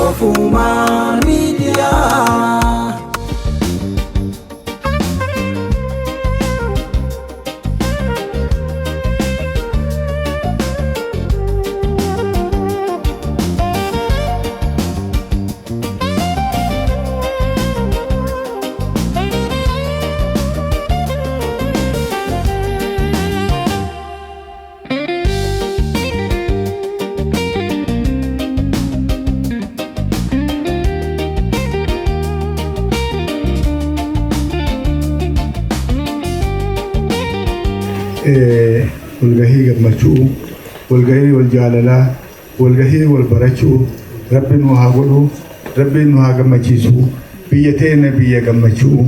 Soofumaa Miidiyaa. Walgahii gammachuu, walgahii wal jaalalaa, walgahii wal barachuu Rabbi nu haa godhu, Rabbiin nu haa gammachiisu. Biyya teenya biyya gammachuu,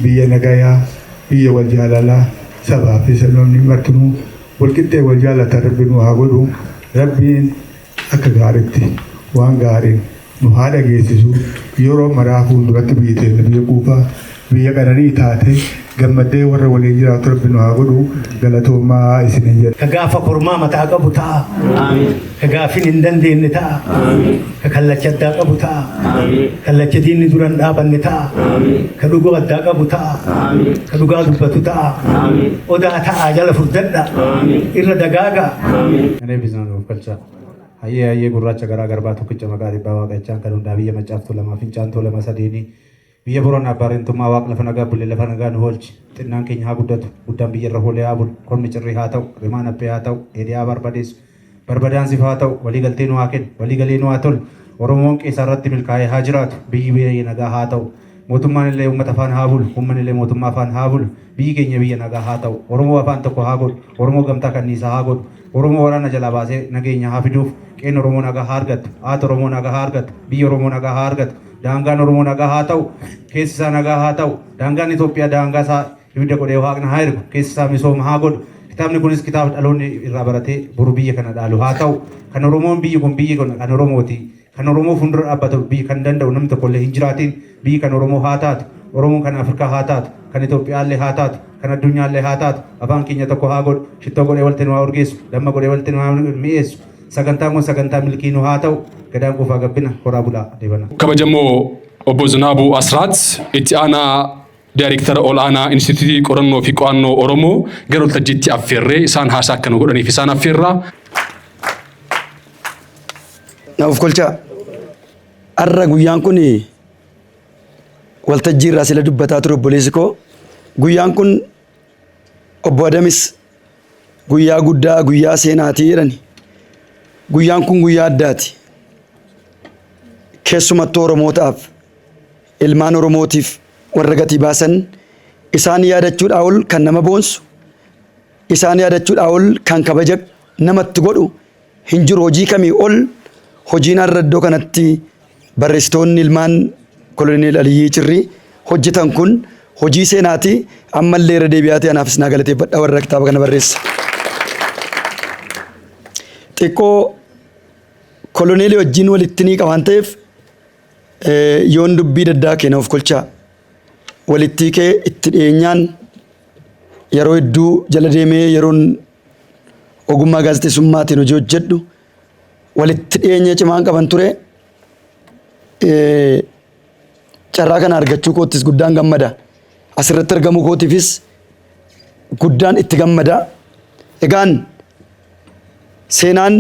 biyya nagayaa, biyya wal jaalalaa, sabaa fi sablamni martinuu walqixxee wal jaalatan Rabbi nu haa godhu. Rabbiin akka gaariitti waan gaariin nu haa dhageessisu. Yeroo maraa fuulduratti biyyi teenya biyya quufaa, biyya qananii taate gammaddee warra waliin jiraatu Rabbi nu haa godhu. Galatoomaa isiniin jedha. Ka gaafa kormaa mataa qabu ta'a. Ka gaafin hin dandeenye ta'a. Ka kallacha addaa qabu ta'a. Kallacha diinni dura hin dhaabanne ta'a. Ka dhuguu addaa qabu ta'a. Ka dhugaa dubbatu ta'a. Odaa ta'a jala furdadha. Irra dagaaga. Kan eebbisan nuuf galcha. Hayyee hayyee gurraacha garaa garbaa tokkicha maqaa dhibbaa waaqachaan kan hundaa biyya maccaaftuu lama fincaantuu lama sadeenii biyya boronaa abbaa waaq lafa nagaa bulle lafa nagaa nu oolchi. Xinnaan keenya haa guddatu, guddaan biyya irra hoolee haa bulu, kormi cirrii haa ta'u, rimaan haphee haa ta'u, dheedhii haa barbadeessu, barbadaan sif haa ta'u, walii galtee nu haa kennu, walii galee nu haa tolu, Oromoon qeesaa irratti milkaa'ee haa jiraatu, biyyi biyya nagaa haa ta'u, mootummaan illee uummata afaan haa bulu, uummanni illee mootummaa afaan haa bulu, biyyi keenya biyya nagaa haa ta'u, Oromoo afaan tokko haa godhu, Oromoo gamtaa kanniisaa haa godhu, Oromoo waraana jalaa baasee nageenya haa fiduuf, qeen Oromoo nagaa haa argattu, haati Oromoo nagaa haa argattu, biyyi Oromoo nagaa haa argattu, daangaan Oromoo nagaa haa ta'u, keessi isaa nagaa haa ta'u, daangaan Itoophiyaa daangaa isaa ibidda godhee waaqni haa ergu, keessi isaa misooma haa godhu. Kitaabni kunis kitaaba dhaloonni irraa baratee boru biyya kana dhaalu haa ta'u. Kan Oromoon biyyi kun biyyi kun kan Oromooti. Kan Oromoo fuuldura dhaabbatu biyyi kan danda'u namni tokko illee hin jiraatin, biyyi kan Oromoo haa taatu. Oromoon kan Afrikaa haa taatu, kan Itoophiyaallee haa taatu, kan addunyaallee haa taatu. Afaan keenya tokko haa godhu, shittoo godhee walitti nu haa urgeessu, damma godhee walitti nu haa mi'eessu. Sagantaan kun sagantaa milkii nu haa ta'u. Gadaan kuufaa gabbina horaa bulaa deebana. Kabajamoo Obbo Zinaabuu Asraat, itti aanaa Daayireektara Ol'aanaa Inistituutii Qorannoo fi Qo'annoo Oromoo, gara waltajjiitti affeerree isaan haasaa akka nu godhaniif isaan affeerra. Na of kolchaa. Har'a guyyaan kun waltajjii irraa sila dubbataa ture obboleessi koo. Guyyaan kun obbo Adamis guyyaa guddaa guyyaa seenaati jedhani. Guyyaan kun guyyaa addaati. Keessumattuu Oromootaaf, ilmaan Oromootiif warra gatii baasan isaan yaadachuudhaa ol kan nama boonsu, isaan yaadachuudhaa ol kan kabaja namatti godhu hin jiru. Hojii kamii ol hojiin har'a iddoo kanatti barreessitoonni ilmaan Koloneel Aliyyii Cirrii hojjetan kun hojii seenaati. Ammallee irra deebi'aatii anaafis naa galateeffadha warra kitaaba kana barreessa. Xiqqoo koloneelii wajjin walitti ni waan ta'eef yoon dubbii daddaa keena of kolchaa. Walitti kee itti dhiyeenyaan yeroo hedduu jala deemee yeroon ogummaa gaazexeessummaatiin hojii hojjedhu walitti dhiyeenya cimaan qaban ture. Carraa kana argachuu koottis guddaan gammada. Asirratti argamuu kootiifis guddaan itti gammada. Egaan seenaan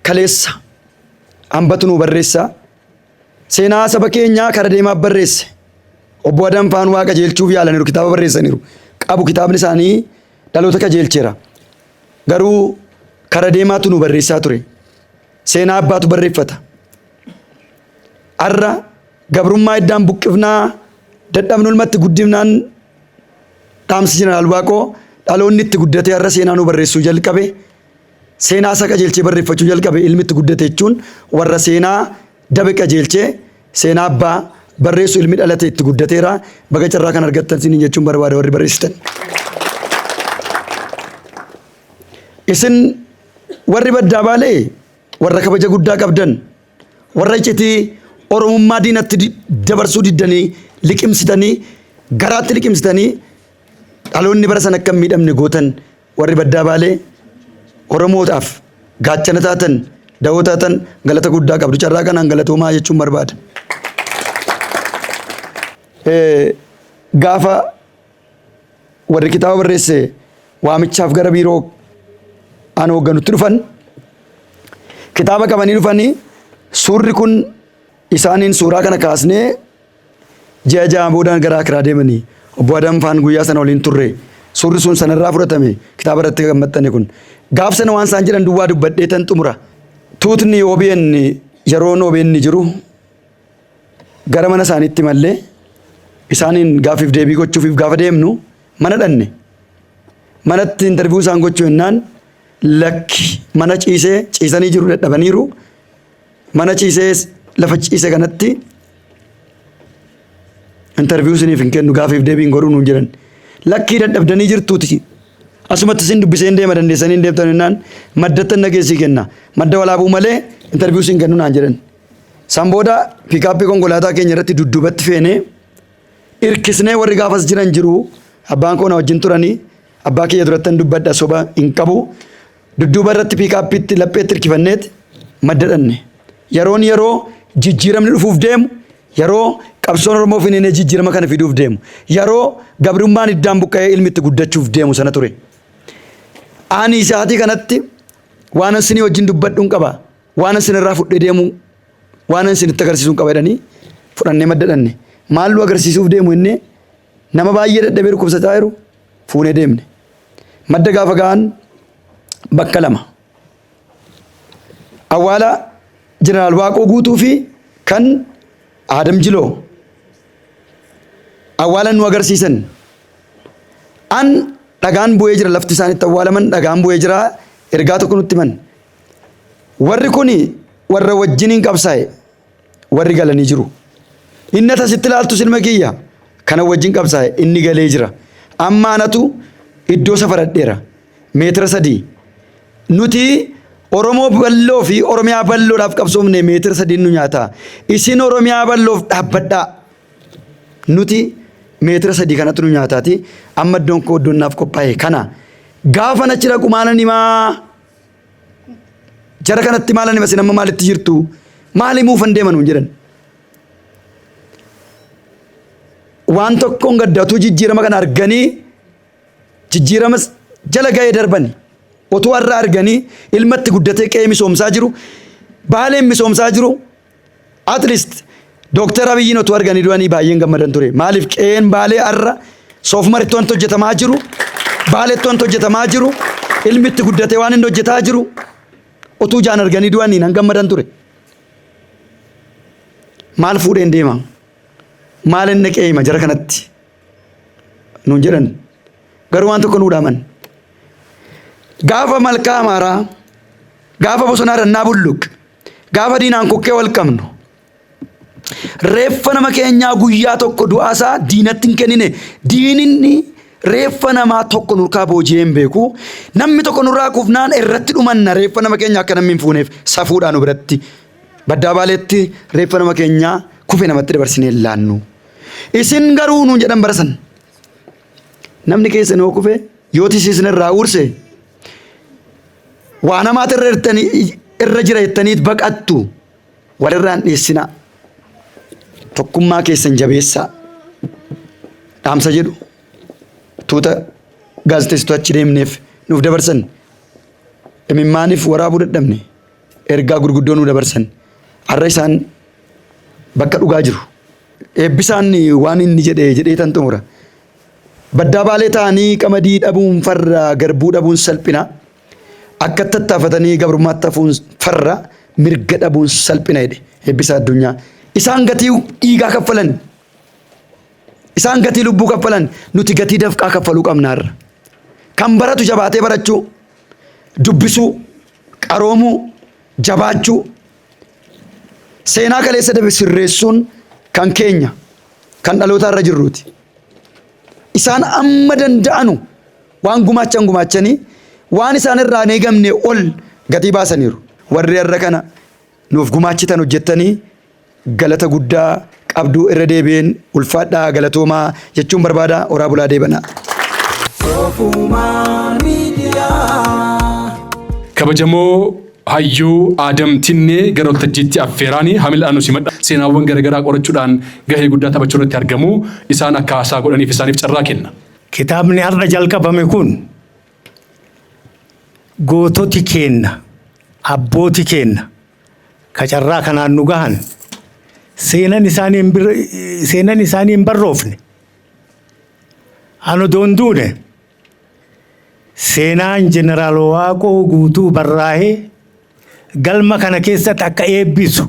kaleessa hambatu nuu barreessa. Seenaa saba keenyaa kara deemaa barreesse. Obbo Adam faan waa qajeelchuuf yaalaniiru, kitaaba barreessaniiru. Qabu kitaabni isaanii dhaloota qajeelcheera. Garuu kara deemaatu nu barreessaa ture. Seenaa abbaatu barreeffata. Har'a gabrummaa iddaan buqqifnaa, dadhabnu ilmatti guddifnaan dhaamsi Jeneraal Waaqoo dhaloonni itti guddatee har'a seenaa nu barreessuu jalqabe. Seenaa isaa qajeelchee barreeffachuu jalqabe. Ilmi itti guddate jechuun warra seenaa dabe qajeelchee seenaa abbaa barreessu ilmi dhalate itti guddateera. Baga carraa kan argattan isiniin jechuun barbaada warri barreessitan. Isin warri baddaa baalee warra kabaja guddaa qabdan, warra iccitii Oromummaa diinatti dabarsuu diddanii liqimsitanii, garaatti liqimsitanii dhaloonni bara sana akka hin miidhamne gootan, warri baddaa baalee Oromootaaf gaachana taatan. dawoo taatan galata guddaa qabdu. Carraa kanaan galatoomaa jechuun barbaada. Gaafa warri kitaaba barreesse waamichaaf gara biiroo an hoogganutti dhufan kitaaba qabanii dhufanii suurri kun isaaniin suuraa kana kaasnee ji'a 6 boodaan gara Akiraa deemanii obbo Adam faan guyyaa sana waliin turre suurri sun sanarraa fudhatame kitaaba irratti kan maxxane kun gaaf sana waan isaan jedhan duwwaa dubbadhee tan xumura. Tuutni OBN yeroon OBN jiru gara mana isaaniitti mallee isaaniin gaaffiif deebii gochuufiif gaafa deemnu mana dhanne. Manatti interview isaan gochuu jennaan lakki mana ciisee ciisanii jiru dadhabaniiru. Mana ciisee lafa ciise kanatti interview isiniif hin kennu gaaffiif deebii hin godhuu nuun jedhan. Lakkii dadhabdanii jirtuuti. Asumatti isin dubbisee hin deema dandeessanii hin deemtan jennaan maddattan nageessii kenna. Madda walaabuu malee interview isin kennu naan jedhan. San booda piikaappii konkolaataa keenya irratti dudduubatti feenee irkisnee warri gaafas jiran jiru abbaan koo na wajjin turanii abbaa kiyya durattan dubbadha soba hin qabu. Dudduuba irratti piikaappiitti lapheetti irkifanneet madda dhanne. Yeroon yeroo jijjiiramni dhufuuf deemu yeroo qabsoon Oromoo finiinee jijjiirama kana fiduuf deemu yeroo gabrummaan iddaan buqqa'ee ilmi itti guddachuuf deemu sana ture. Ani sa'aatii kanatti waan isinii wajjin dubbadhuun qaba. Waan isin irraa fudhee deemu waan isinitti agarsiisuun qaba jedhanii fudhannee madda dhanne. Maal nu agarsiisuuf deemu innee nama baay'ee dadhabee dhukkubsataa jiru fuunee deemne. Madda gaafa ga'an bakka lama. Awwaala Jeneraal Waaqoo Guutuu fi kan Adam Jiloo awwaala nu agarsiisan. An dhagaan bu'ee jira lafti isaan itti awwaalaman dhagaan bu'ee jira ergaa tokko nutti himan. Warri kuni warra wajjiniin qabsaa'e warri galanii jiru. Inni asitti ilaaltu silma kiyya kana wajjin qabsaa'e inni galee jira. Amma anatu iddoo safaradheera. Meetira 3. Nuti Oromoo bal'oo fi Oromiyaa bal'oodhaaf qabsoofne meetira 3 nu nyaata. Isin Oromiyaa bal'oof dhaabbadhaa. Nuti meetira 3 kanatu nu nyaataati. Amma iddoon koo iddoon naaf qophaa'e kana. Gaafa achi dhaqu maalan himaa? Jara kanatti maalan hima isin amma maalitti jirtu? Maal himuufan deema nuun jedhan. Waan tokkoon gaddatuu jijjiirama kana arganii jijjiirama jala ga'ee darbani. Otuu har'a arganii ilmatti guddatee qe'ee misoomsaa jiru, baaleen misoomsaa jiru, at least Dooktar Abiyyiin otuu arganii du'anii baay'een gammadan ture. Maaliif qe'een baalee har'a soofumaritti wanti hojjetamaa jiru, baaleetti wanti hojjetamaa jiru, ilmi itti guddatee waan inni hojjetaa jiru, otuu jaan arganii du'anii nan gammadan ture. Maal fuudheen deema? Maal inni qe'ee hima jara kanatti? Nuun jedhan. Garuu waan tokko nuu dhaaman. Gaafa malkaa Amaaraa, gaafa bosonaa rannaa bulluq, gaafa diinaan kokkee wal qabnu, reeffa nama keenyaa guyyaa tokko du'aasaa diinatti hin kennine. Diininni reeffa namaa tokko nurkaa booji'ee hin beeku. Namni tokko nurraa kufnaan irratti dhumanna reeffa nama keenyaa akka namni hin fuuneef safuudhaan nu biratti. Baddaa Baaleetti reeffa nama keenyaa kufe namatti dabarsinee hin laannu. Isin garuu nuun jedhan bara san. Namni keessan yoo kufe yoo tisiisni irraa uurse waa namaatu irra jirtanii irra jira jettanii baqattu walirraa hin dhiyeessinaa. Tokkummaa keessan jabeessaa. Dhaamsa jedhu tuuta gaazexeessituu achi deemneef nuuf dabarsan. Imimmaaniif waraabuu dadhabne ergaa gurguddoo nu dabarsan. Har'a isaan bakka dhugaa jiru. Eebbisaan waan inni jedhe jedhee tan xumura. Baddaa Baalee ta'anii qamadii dhabuun farra garbuu dhabuun salphina. Akka tattaafatanii gabrummaatti hafuun farra mirga dhabuun salphina jedhe eebbisaa addunyaa. Isaan gatii dhiigaa kaffalan. Isaan gatii lubbuu kaffalan nuti gatii dafqaa kaffaluu qabna har'a. Kan baratu jabaatee barachuu, dubbisuu, qaroomuu, jabaachuu, seenaa kaleessa dabe sirreessuun kan keenya kan dhaloota irra jirruuti. Isaan amma danda'anu waan gumaachan gumaachanii waan isaan irraa hin eegamne ol gatii baasaniiru. Warri har'a kana nuuf gumaachitan hojjettanii galata guddaa qabduu irra deebi'een ulfaadhaa galatoomaa jechuun barbaada horaa bulaa deebanaa. Soofumar Miidiyaa. Kabajamoo Hayyuu Aadam Tinnee gara waltajjiitti affeeraanii hamilaan nu simadha. Seenaawwan garaagaraa qorachuudhaan gahee guddaa taphachuu irratti argamu. Isaan akka haasaa godhaniif isaaniif carraa kenna. Kitaabni har'a jalqabame kun goototi keenna, abbooti keenna ka carraa kanaan nu gahan seenan isaanii hin barroofne. Ani odoon duune seenaan Jeneraal Waaqoo Guutuu barraa'ee galma kana keessatti akka eebbisu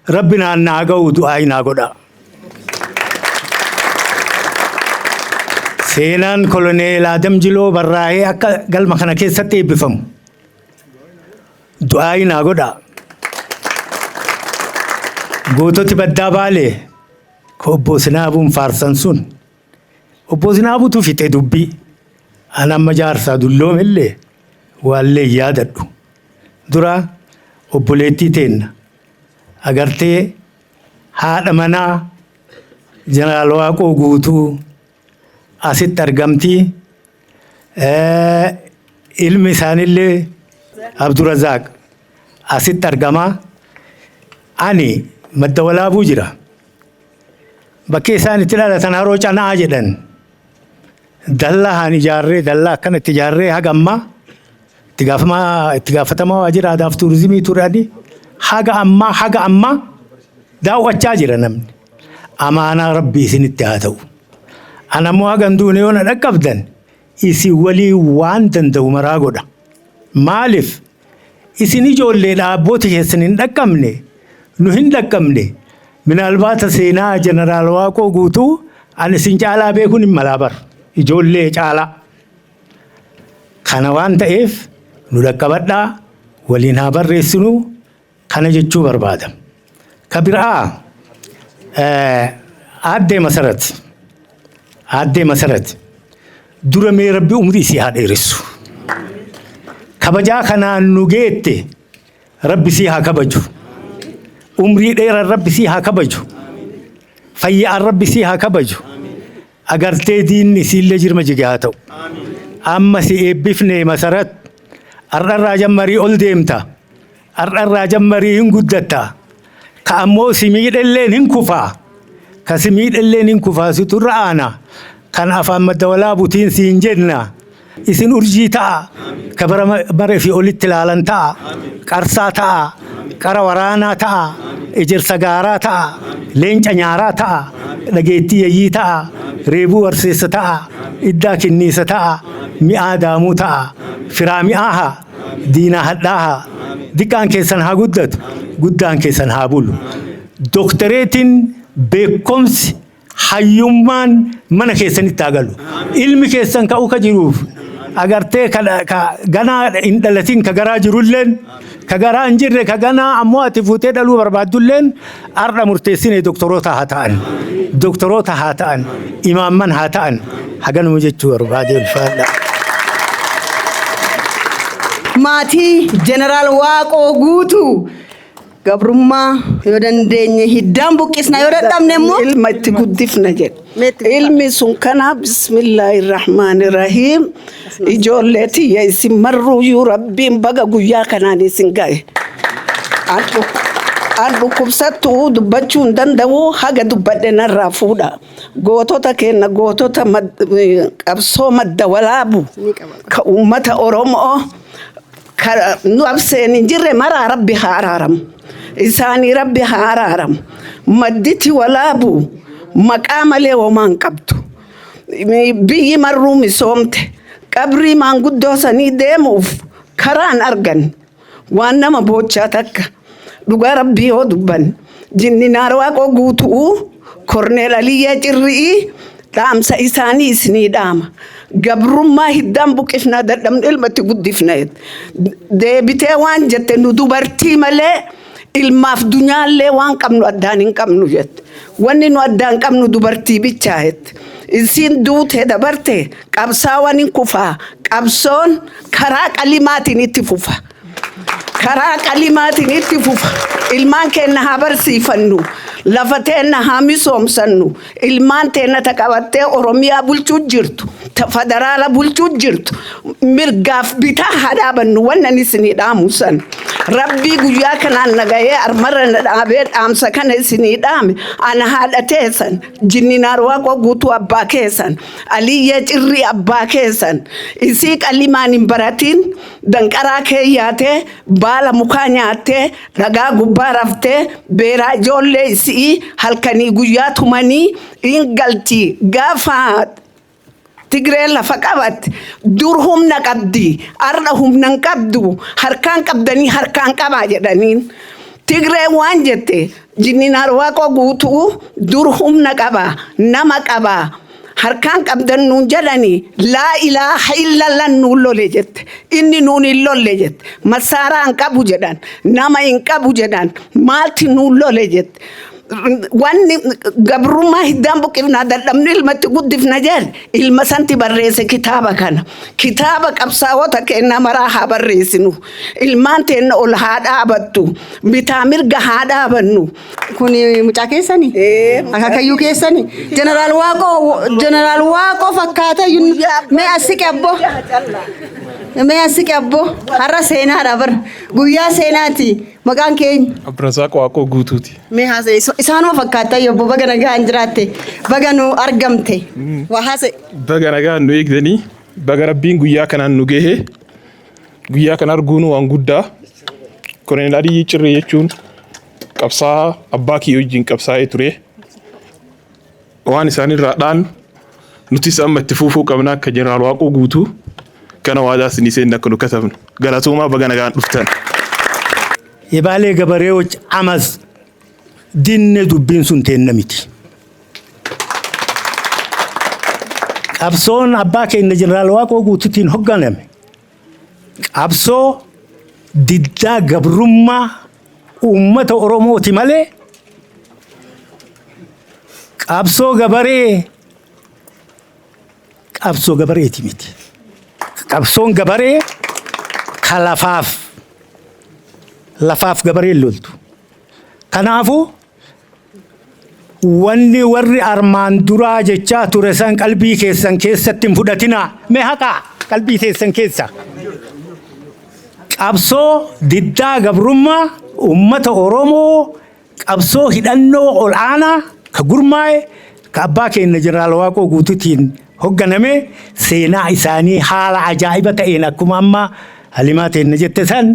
Rabbi naan naa ga'u du'aa naa godha. Seenaan Koloneel Adam Jiloo barraa'ee akka galma kana keessatti eebbifamu du'aa naa godha. Goototi baddaa Baalee ka obbo Sinaabuun faarsan sun, obbo Sinaabutu fixe dubbii. An amma jaarsaa dulloomellee waallee hin yaadadhu. Dura obboleettii teenna agartee haadha manaa Jeneraal Waaqoo Guutuu asitti argamti. Ilmi isaanillee Abdurazaaq asitti argama. Ani Madda Walaabuu jira. Bakki isaan itti dhalatan Haroo Canaa jedhan. Dallaa haan ijaarree, dallaa akkanatti ijaarree, haga ammaa itti gaafatamaa waajjira aadaaf tuurizimii turani, haga ammaa daawwachaa jira namni. Amaanaa Rabbi isinitti haa ta'u. Ana ammoo haga hin duune yoo na dhaqqabdan isin walii waan danda'u maraa godha. Maaliif isin ijoolleedha, abboota keessan hin dhaqqabne, nu hin dhaqqabne. Minaalbaata seenaa Jeneraal Waaqoo Guutuu ani isin caalaa beekuun hin malaa bar ijoollee caalaa. Kana waan ta'eef nu dhaqqabadhaa, waliin haa barreessinu kana jechuu barbaada. Ka biraa Aaddee Masarat dura mee Rabbi umrii isii haa dheeressu. Kabajaa kanaan nu geette Rabbi sii haa kabaju. Umrii dheeran Rabbi sii haa kabaju. Fayyaan Rabbi sii haa kabaju. Agartee diinni isiillee jirma jige haa ta'u. Amma si eebbifne, Masarat. Har'arraa jammarii ol deemta. Har'arraa jammarii hin guddatta. Ka ammoo si miidhelleen hin kufaa. Ka si miidhelleen hin kufaa, situ irra aana. Kan afaan Madda Walaabutiin siin jenna. Isin urjii ta'a. Ka bara bara fi olitti ilaalan ta'a. Qarsaa ta'a. Qara waraanaa ta'a. Ejersa gaaraa ta'a. Leenca nyaaraa ta'a. Dhageettii yayyii ta'a. Reebuu warseessa ta'a. Iddaa kinniisa ta'a. Mi'aa daamuu ta'a. Firaa mi'aaha. Diinaa hadhaaha. Diqqaan keessan haa guddatu. Guddaan keessan haa bulu. Doktoreetiin beekumsi hayyummaan mana keessanitti haa galu. Ilmi keessan ka'uu ka jiruuf agartee ka ganaa hin dhalatin, ka garaa jirulleen, ka garaa hin jirre, ka ganaa ammoo ati fuutee dhaluu barbaaddulleen har'a murteessine doktoroota haa ta'an. Doktoroota haa ta'an. Imaamman haa ta'an. Haganuma jechuu barbaade, ulfaadha. Maatii Jeneraal Waaqoo Guutuu, gabrummaa yoo dandeenye hiddaan buqqisna, yoo dadhabne immoo ilma itti guddifna jedhe. Ilmi sun kana, bismillaahi rahmaani rahiim, ijoollee tiyya isin marruuyyuu Rabbiin baga guyyaa kanaan isin ga'e. An dhukkubsattuu dubbachuu hin danda'u, haga dubbadhe narraa fuudha. Gootota keenya, gootota qabsoo Madda Walaabu ka uummata Oromoo ka nu abseen hin jirre maraa Rabbi haa araaramu. Isaanii Rabbi haa araaramu. Madditi Walaabu maqaa malee homaa hin qabdu. Biyyi marruu misoomte. Qabrii maanguddoo sanii deemuuf karaan argan. Waan nama boochaa takka. Dhugaa Rabbii yoo dubban. Jinninaar Waaqoo Guutuu, Korneel Aliyyee Cirri'ii dhaamsa isaanii isinii dhaama. Gabrummaa hiddaan buqqifnaa, dadhabnu ilmatti guddifna. Deebitee waan jette, nu dubartii malee ilmaaf dunyaallee waan qabnu addaan hin qabnu jette. Wanni nu addaan qabnu dubartii bichaa jette. Isiin duutee dabarte qabsaawwan hin kufaa. Qabsoon karaa qalimaatiin itti fufa. Karaa qalimaatiin itti fufa. Ilmaan keenya haa barsiifannu. Lafa teenna haa misoomsannu. Ilmaan teenna ta qabattee Oromiyaa bulchuu jirtu, ta federaala bulchuu jirtu, mirgaaf bitaa haa dhaabannu wannan isinii dhaamu san. Rabbii guyyaa kanaan nagahee armarra na dhaabee dhaamsa kana isinii dhaame. Ana haadha teessan, Jinninaar Waaqoo Guutuu abbaa keessan, Aliyyee Cirrii abbaa keessan, isii qalimaan hin baratiin danqaraa kee yaatee, baala mukaa nyaattee, dhagaa gubbaa raftee, beeraa ijoollee isii halkanii guyyaa tumanii hin galti. Gaafa Tigreen lafa qabatte dur humna qabdi, har'a humna hin qabdu, harkaan qabdanii harkaan qabaa jedhaniin. Tigreen waan jette, Jinninaar Waaqoo Guutuu dur humna qaba, nama qaba, harkaan qabdan nuun jedhanii, laa ilaaha illallah nuun lole jette. Inni nuun hin lolle jette. Masaaraa hin qabu jedhan, nama hin qabu jedhan, maalti nuun lole jette. Wanni gabrummaa hiddaan buqqifnaa, dadhabni ilmatti guddifna jedhe. Ilma santi barreesse kitaaba kana. Kitaaba qabsaa'ota keenya maraa haa barreessinu. Ilmaan teenna ol haa dhaabattu, bitaa mirga haa dhaabannu. Kun mucaa keessani? Akaakayyuu keessani? Jeneraal Waaqoo, Jeneraal Waaqoo fakkaata. Mee as siqe abbo. Mee as siqe abbo. Har'a seenaadha bar. Guyyaa seenaati. Maqaan keenya? Abdirasaaq Waaqoo Guutuuti. Mee haasa'e, isaanuma fakkaata. Obbo, baga nagaan jiraatte. Baga nu argamte. Waa haasa'e. Baga nagaan nu eegdanii, baga rabbiin guyyaa kanaan nu gahe. Guyyaa kana arguun waan guddaa. Koloneel Aliyyi Cirree jechuun qabsaa abbaa kiyya wajjin qabsaa'ee ture. Waan isaanirraa dhaan nutis amma itti fufuu qabna akka Jeneraal Waaqoo Guutuu kana waadaa isinii seenna akka nu katabnu. Galatoomaa, baga nagaan dhuftan. የባሌ ገበሬዎች አመፅ dinne, dubbiin sun teenna miti. Qabsoon abbaa keenya Jeneraal Waaqoo Guutuutiin hoogganame qabsoo diddaa gabrummaa uummata Oromooti malee qabsoo gabareeti miti. Qabsoon gabaree ka lafaaf gabareen loltu. Kanaafuu wanni warri armaan duraa jechaa ture san qalbii keessan keessatti hin fudhatinaa. Mee haqaa qalbii keessan keessa. Qabsoo diddaa gabrummaa uummata Oromoo, qabsoo hidhannoo ol'aanaa ka gurmaa'e ka abbaa keenya Jeneraal Waaqoo Guutuutiin hoogganame, seenaa isaanii haala ajaa'iba ta'een akkuma amma Halimaa teenna jette san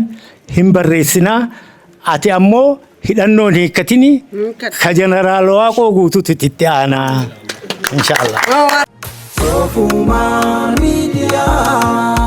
hin barreessinaa. Ati ammoo hidhannoon hiikkatini, ka Jeneraal Waaqoo Guutuutti itti aanaa. Inshaallah. Sofumaa Miidiyaa.